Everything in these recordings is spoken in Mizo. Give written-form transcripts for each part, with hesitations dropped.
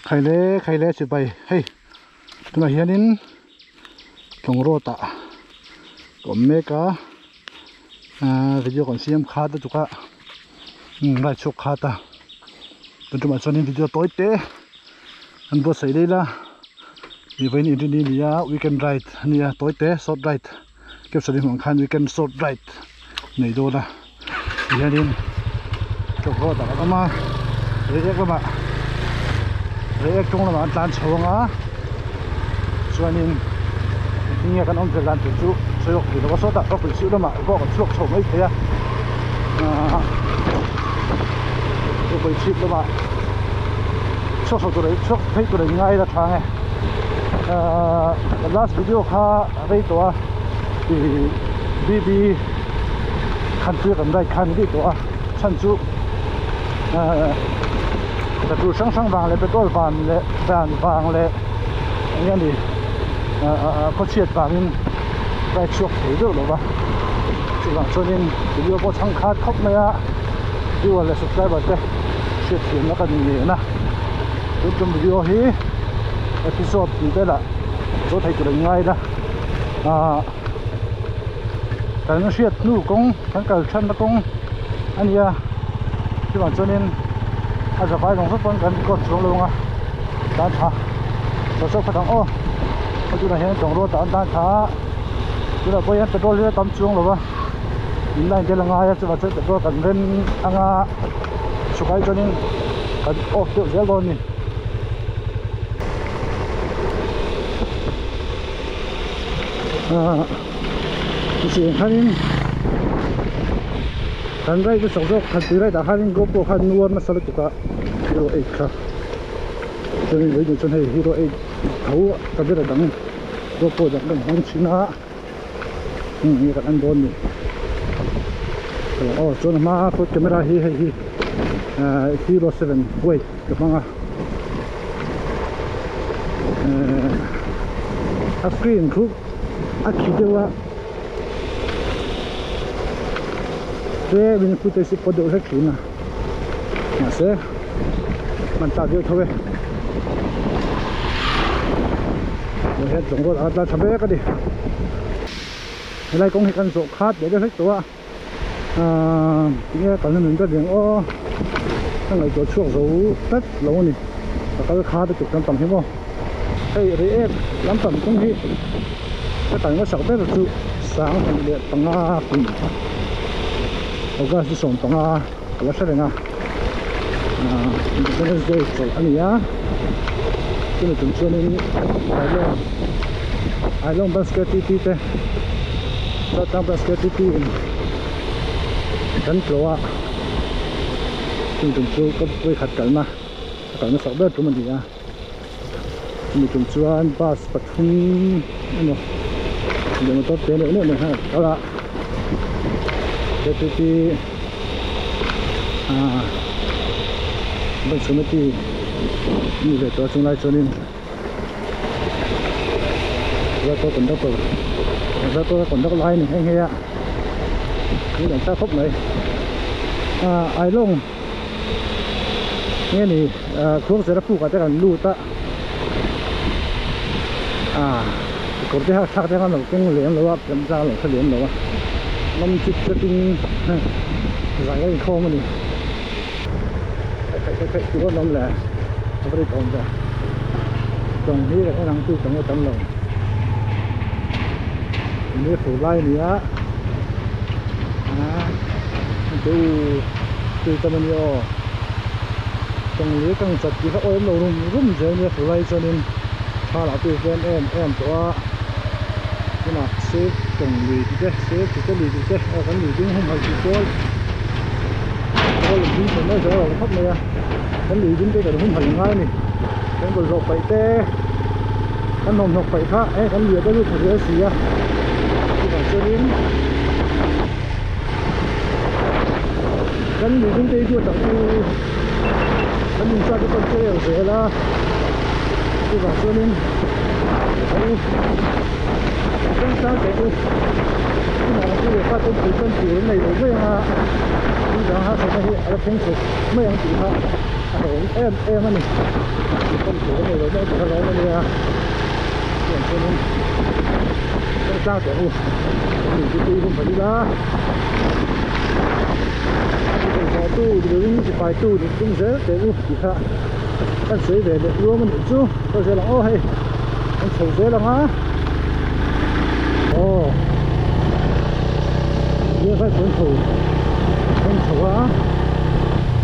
Khaile khaile chibai hei tunah hianin tlawng road ah ka awm mek a ahh video kan siam khat lutuk a umm ride chhuak khat a tun tumah chuanin video tawi te an buatsaih daih la ih vawiin inrin ni a weekend ride a nia tawi te short ride caption hi hmuh ang khan weekend short ride nei dawn a tihianin tlawng road ah kan awm a reiek lamah reiek ṭawng lamah an tlan chho ang a chuanin engtin nge kan awm vel dan tur chu sawi lawk thei lo a sawtah rawpui chhip lamah pawh kan chhuak chho mai thei a ahh rawpui chhip lamah chhuak chho tur chhuak phei tur a inngai la tha ang e ahh last video kha rei tawh a ih bb khanpuia kan ride khan rih tawh a chhan chu ahh petrol hrang hrang vang leh petrol van leh van vang leh eng nge ni ahh khawchhiat vangin ride chhuak thei deuh lo va chuvang chuanin video pawh chhang khat khawp mai a viewer leh subscriber te hriatthiamna ka ni nen a tun tum video hi episode tih velah zo thei tur an ngai la ahh kan hriat hnu kawng kan kal thanna kawng a ni a chuvang chuanin a zavai zawng zawng pawn kan record chuang lo ang a tan tha saw saw phawt ang aw a tunah hian tawng ruat ah an tan tha a tunah pawh hian petrol hi a tam chuang lo va in line te la ngai a chuvang chuan petrol kan rem anga chhuk ai chuanin kan off deuh zel dawn a ni. Tichuan khanin kan ride a chak zawk khat tui ride ah khanin GoPro khan nuar nasa lutuk a hero eight kha chuanin vawiin chuan hei hero eight tho camera dang GoPro dang kan hmang thin a heng hi kan en dawn a ni aw chuan a hma front camera hi hei hi hero seven white ka hmang a a screen khu a khi deuh a tlemin footage hi pawt deuh hlek thin a mahse hman tlak deuh tho e tah hian tlawng rual a tla tha mek a ni helai kawng hi kan zawh khat leh deuh hlek tawh a. Ahh tinge kalna nun ka deng aw ka ngaihtuah chhuak zo tlat lo a ni ka kal kha te tuk lampang hi maw hei reiek lampang kawng hi ka kal hmasak ber chu 2005 kum August ni 15 ka la hre reng a ahh Independence Day chawlh a ni a chumi tum chuanin Ailawng Ailawng bus ktp te Chaltlang bus ktp in kan tlawh a chumi tum chu ka vawikhat kalna ka kalna sak ber tum a ni a chumi tum chuan bus pathum emaw leh motor te neuh neuh nen khan a kal a ktp ah bus committee mi ve tawh a chunglai chuanin Zato conductor Zato conductor lai a ni nghe nghe a thil an thlak khawp mai ah Ailawng nge ni ah khuangzera puk ah te kan lut a ah kawr te kha thlak te khan a lo keng lem lo a tlem zang a lo hre lem lo a lam chip chep in zai a inkhawm a ni. Theih theih tur an awm leh a va rit awm ve tawng hi ka en ang chu tawng a tam lo ni fur lai a ni a ah hei u tui tam a ni aw tawng leh kang chat tih kha awm lo rum rum zel nia fur lai chuanin tha lah tui tlem em em tawh a tunah save tawng lui tih te save tih te lui tih te aw kan lui ding humhalh tih pawl. Kawl an ding thei mai zawh a lo khawp mai a kan lui ding te kan humhalh ngai a ni kan bawlhhlawh paih te kan hnawmhnawk paih kha hei kan lui ah te lut thla zel si a chuvang chuanin kan lui ding te hi duat ang u kan inchak te pawh an che reuh zel a chuvang chuanin kan changchang teh u. Tunah ang chu lehkha ten pui tan tur an nei lo mai ang a, tui dang harsatna hi a la thleng chho mai ang tih kha. a hlawm em em a ni pan tur a nei lo deuh tur a lawm a nia chuan chuanin kawng tlang teh ang u lui chu tui hum pahnih ila chawlhhlawh tu ni lovin sipai tu nih tum zel teh u tih kha kan sawi ve leh luam a nih chu kal zel ang aw hei kan chho zel ang a aw vai pawn chho pawn chho a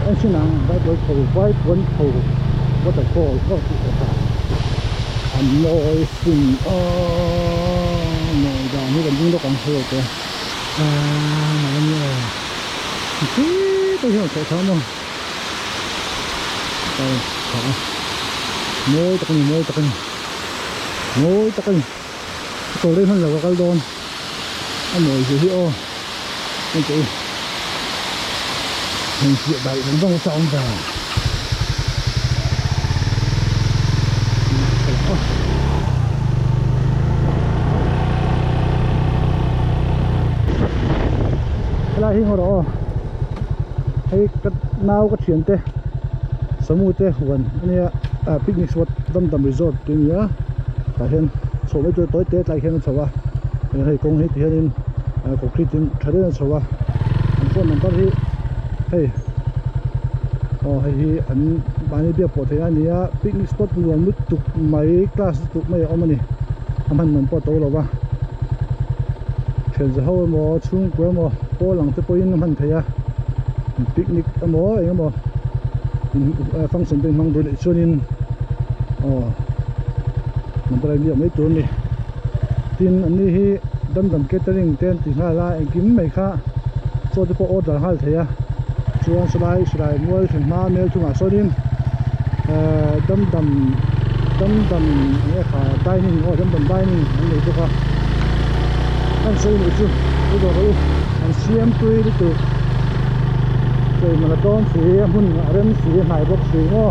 en chin ang vai pawn chho vai pawn chho waterfall vak tih te kha a mawi sin aw mawi dan hi kan ding lawk ang hei te aaa nalh a nia khi te hian a chhoh thla maw mawi tak a ni mawi tak a ni mawi tak a ni a chawl rei hman lo ka kal dawn a mawi zia hi aw hei teh u heng chiah daih vang vang a awm ve helai hi ngaw rawh aw hei ka nau ka thiante samu te huan ania ah picnic spot damdam resort tih a ni a tah hian chhoh mai tur tawi te tlai khian a chho a hei kawng hi ti hianin ah concrete in tha deuhin a chho a an phone number hi hei aw hei hi an mahni biak pawh theih a ni a picnic spot nuam lutuk mai class lutuk mai a awm a ni a hman man pawh a to lo va thianza ho emaw chhungkua emaw pawl ang te pawhin a hman theih a picnic emaw eng emaw function te hmang duh leh chuanin aw number a inbiak mai tur a ni tin an ni hi damdam catering te an ti nghal a engkim mai kha chaw te pawh order nghal thei a chuan silai silai mual thlen hma mel thungah sawnin ehh damdam damdam eng nge kha dining aw damdam dining an nei bawk a an sawi nih chu u dawr rawh u an siam tui lutuk chei man a tlawm si a hmun a rem si a hnai bawk si maw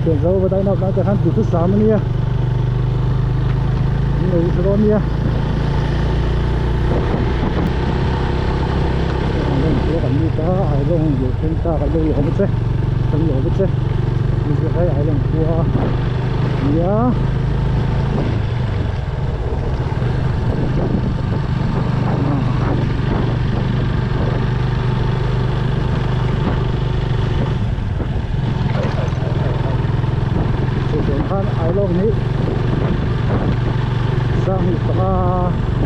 thian zo va dine out nan te khan duhthusam a nia an nei tha dawn nia. Ailawng kan lut a Ailawng leh thleng ta kan lo lawm a che kan lawm a che hei Ailawng khua a nia. Khan Ailawng hi sanghnih panga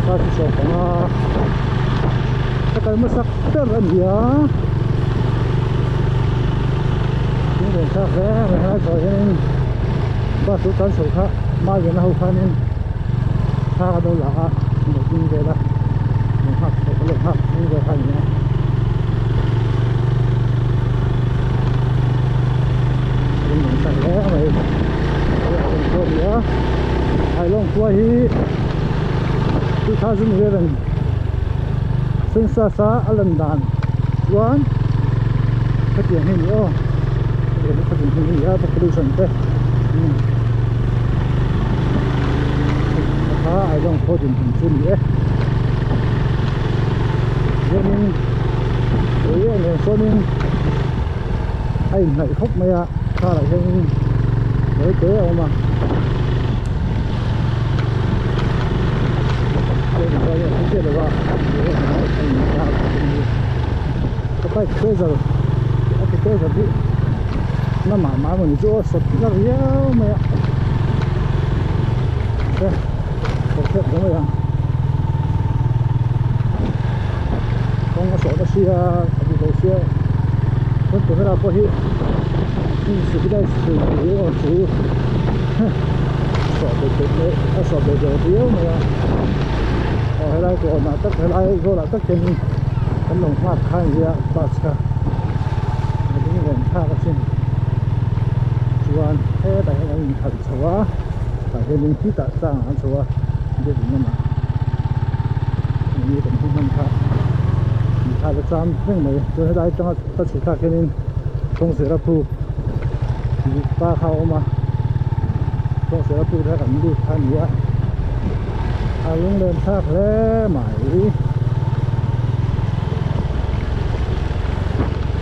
thirty sawm panga ka kal hmasak ber a ni a thing rawn thlak hle mai a chuan hianin bus chu tan chho kha Maliana ho khanin thla ka lo la a lo ding vel a lo nghak chho lo nghak ding vel kha a ni a. Ailawng khua hi 2011 census a a lan dan chuan hetiang hi a ni aw hetiang hi a ni a population te kha Ailawng khua dinhmun chu a ni e chuanin ui a nen sawnin a inhnaih khawp mai a karah hianin nawi te a awm a ka bike treasure a ke treasure hi na mah mah emawni chu aw sawt na riau mai a te kawr thlep ta mai ang kawng a sawh na sia a duh lo sia chuan camera pawh hi civilized tih erawh chu sawh bet bet mai a sawh bet bet viau mai a aw helai kawnah tak helai zawlah tak hianin kan lo nghak kha a nia bus kha a ding rawn thlak asin chuan hetah hian an inkhalh chho a tah hianin khitah tlangah an chho a gate in lamah ni kan hmu hman kha mitthla la cham reng mai chuan helai atanga ka chhuk thlak hianin kawngzera phuk pa kha a awm a kawngzera phuk kha kan lut kha a ni a a lunglen thlak hle mai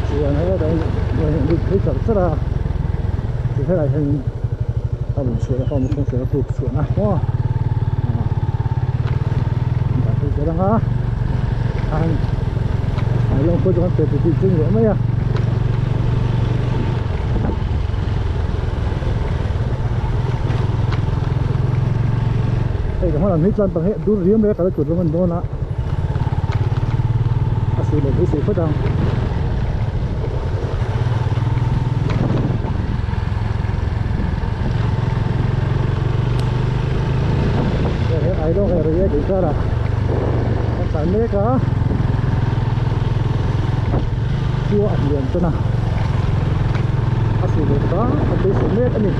chuan helai lut phei char char a. Helai hianin a rawn chhuahna kha a awm a kawngkhar a puk chhuahna maw an dah phei zel ang a an lawng pawh chu kan pe tih chu ni leh mai a. Hei ka hmalam hi chuan pang hi a dur riau mai a kal tur rawng a ni dawn a a suh leh beisei phawt ang. Hei ai lawk hei rei e tih kar ah a tlan mek a chua a hliam tan a a suh leh ta a beisei mek a ni.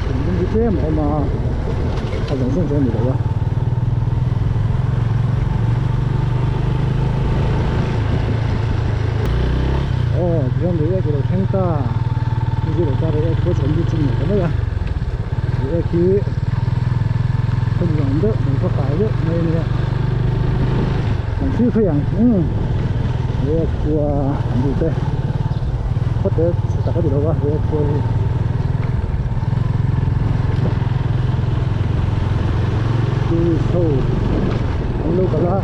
Thinlung hi tlem a awm a a zawng zawng chu a ni lo a. Aw tichuan reiek ilo thleng ta zero ta reiek pawh chu kan lut chu ni ta mai a reiek hi khaw nuam deuh mai khaw fai deuh mai a nia kan thlir phei ang umm reiek khua an lut e khaw te chhe tak a ni lo va reiek khua hi. Tourist ho an lo kal a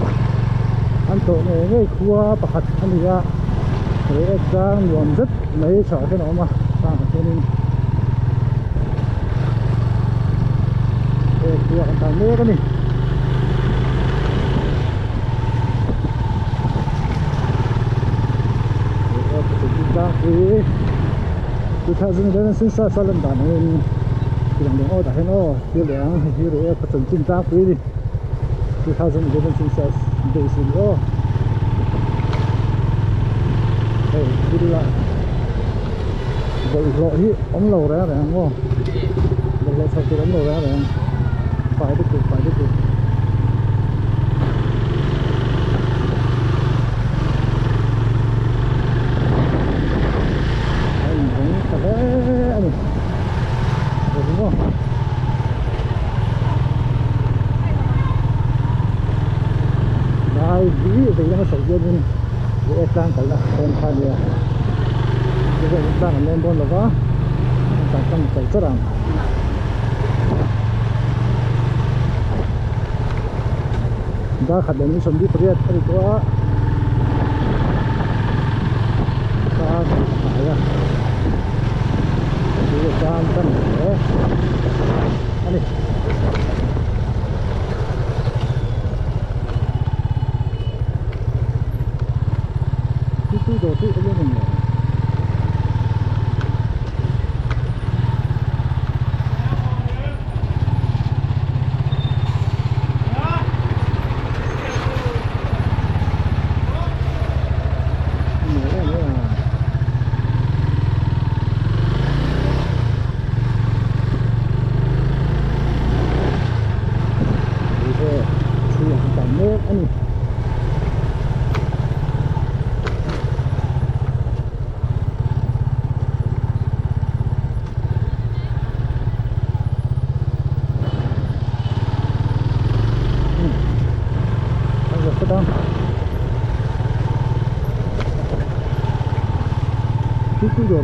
an tawh ngei ngei khua pakhat a ni a reiek tlang nuam zet mai chhah hian a awm a tlangah chuanin reiek khua kan tan mek a ni. Reiek tlangpui 2011 census a lan dan angin tiang leh aw tah hian aw thil leh ang hei hi reh a chanchin tlangpui a ni 2011 census base a ni aw hei thil a bawlhhlawh hi awm lo reng reng ang aw bawlhhlawh chho tur awm lo reng reng fai lutuk fai lutuk. A inhawng ta hle a ni eng maw lai hi vei lama chhoh hianin leh tlang kalna dawn kha a nia chuvangin tlang an lawn dawn lova an tlan tlang char char ang. Dar khat leh ni 28 a ni tawh a car a hnai a chu tan tan hle a ni. Chu dawr chu eng em em lo.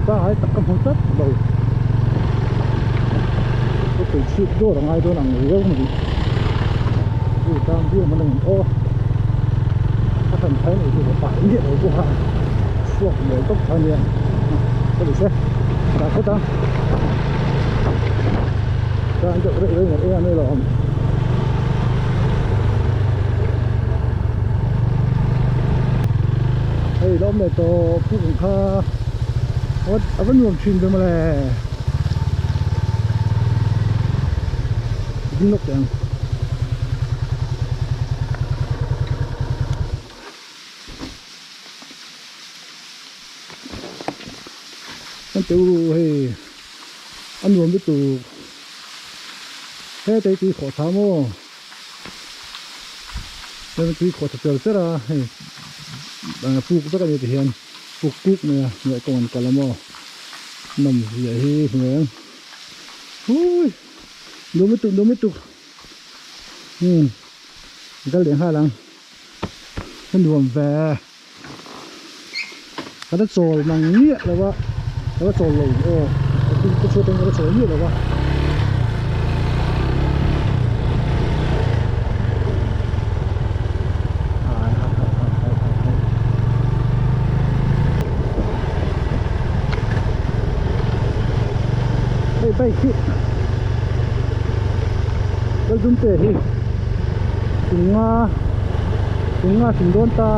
Pangai tak ka hmu tlat lo ka tui chhip dawr a ngai dawn ang riau mai chu tang viau man ang aw a hran phai nei chu ka pai miah lo bawk a chhuak mawi tawp kha ania ka ti se dah phawt a tan deuh reuh reuh em em alawm. Hei lawm leh tawh puk ang kha a va nuam thin ve mawle ding lawk teh ang. Kan teh u hei a nuam lutuk hetei tui khawh tha maw heng tui khawh tha cher cher a hei puk vek a ni tihian puk kuk mai a hnuai kawng an kal a maw nawm zia hi hmuh hui nuam lutuk nuam lutuk umm kal leh nghal ang a nuam ve. Ka la chawl mang miah lo a, ka la chawl lo aw ka chhuat atangin ka la chawl miah lo a. Hei bike hi Laldumte hi kum nga kum nga tling dawn ta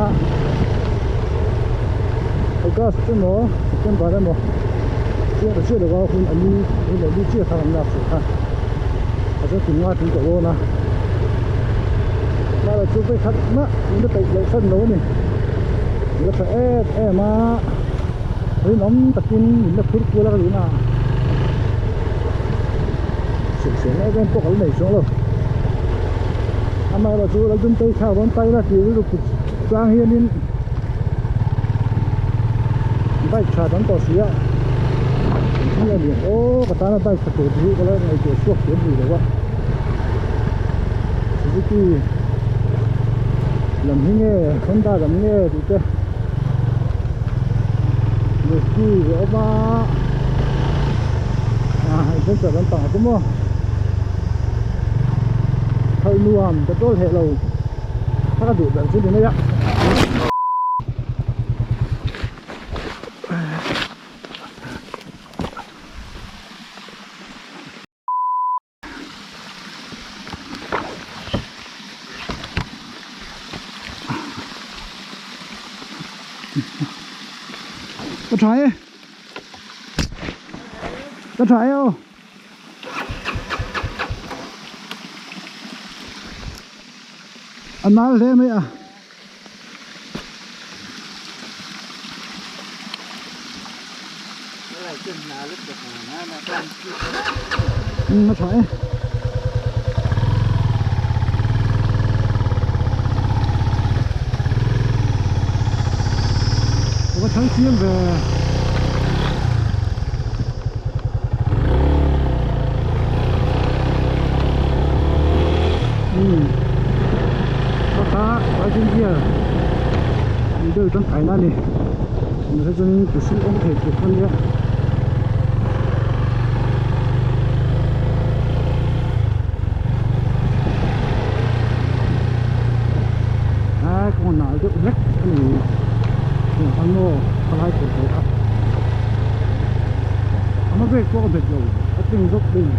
August emaw September emaw chiah ta chiah lova hun a ni hun a ni chiah kha kan lak chhuah kha a chuan kum nga tling tawh dawn a mahla chu vawikhat mah min la peih loh san lo a ni min la tha em em a rinawm takin min la phur kual a ka duhna ah sawisel em em pawh ka la nei chuang lo amaherawhchu Laldumtei kha rawn tai la tih rilru put tlang hianin bike tha tam tawh si a engtin nge ni aw ka tana bike tha tur chu ka la ngaihtuah chhuak thiam rih lo a Suzuki lam hi nge Honda lam nge tih te Suzuki a awm a ah adventure lampang ah te maw khalh nuam petrol heh lo. Ka duh ber chu ni mai a. Ka tha e. Ka tha e aw. A nal hle mai a. A tha e. Ka va chhang chiang ve. Kha rising gear tih deuh tangkai na a ni mahse chuanin ke sil awm thei tur kha nia. A kawng nal deuh hlek a ni engah maw khalai tur tur kha a hma brake pawh a bet lo a tleng zawk thung.